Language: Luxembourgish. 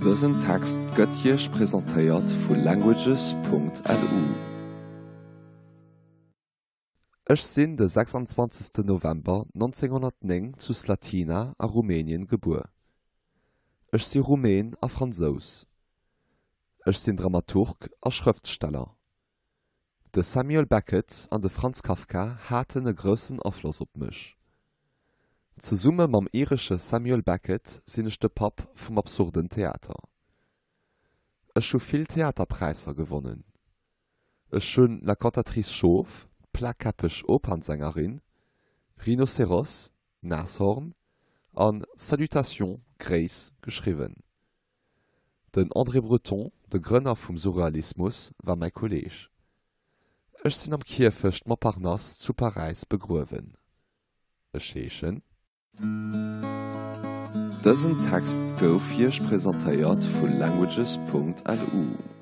Dësen Text gëtt Iech presentéiert vu languages.lu. Ech sinn de 26 November 1909 zu Slatina a Rumänien gebuer. Ech si Rumän a Fransous. Ech sinn Dramaturg a Schrëftsteller. De Samuel Beckett an de Franz Kafka haten e groussen Afloss op mech. Zesumme mam iresche Samuel Beckett sinn ech de Papp vum absurden Theater. Ech hu vill Theaterpräisser gewonnen. Ech hunn La cantatrice chauve, D'plakkäppeg Opernsängerin, Rhinocéros, Nashorn an Salutations, Gréiss geschriwwen. Den André Breton, de Grënner vum Surrealismus, war mäi Kolleeg. Ech sinn am Kierfecht Montparnasse zu Paräis begruewen. Ech heeschen. Dësen Text gouf Iech presentéiert vu languages.lu.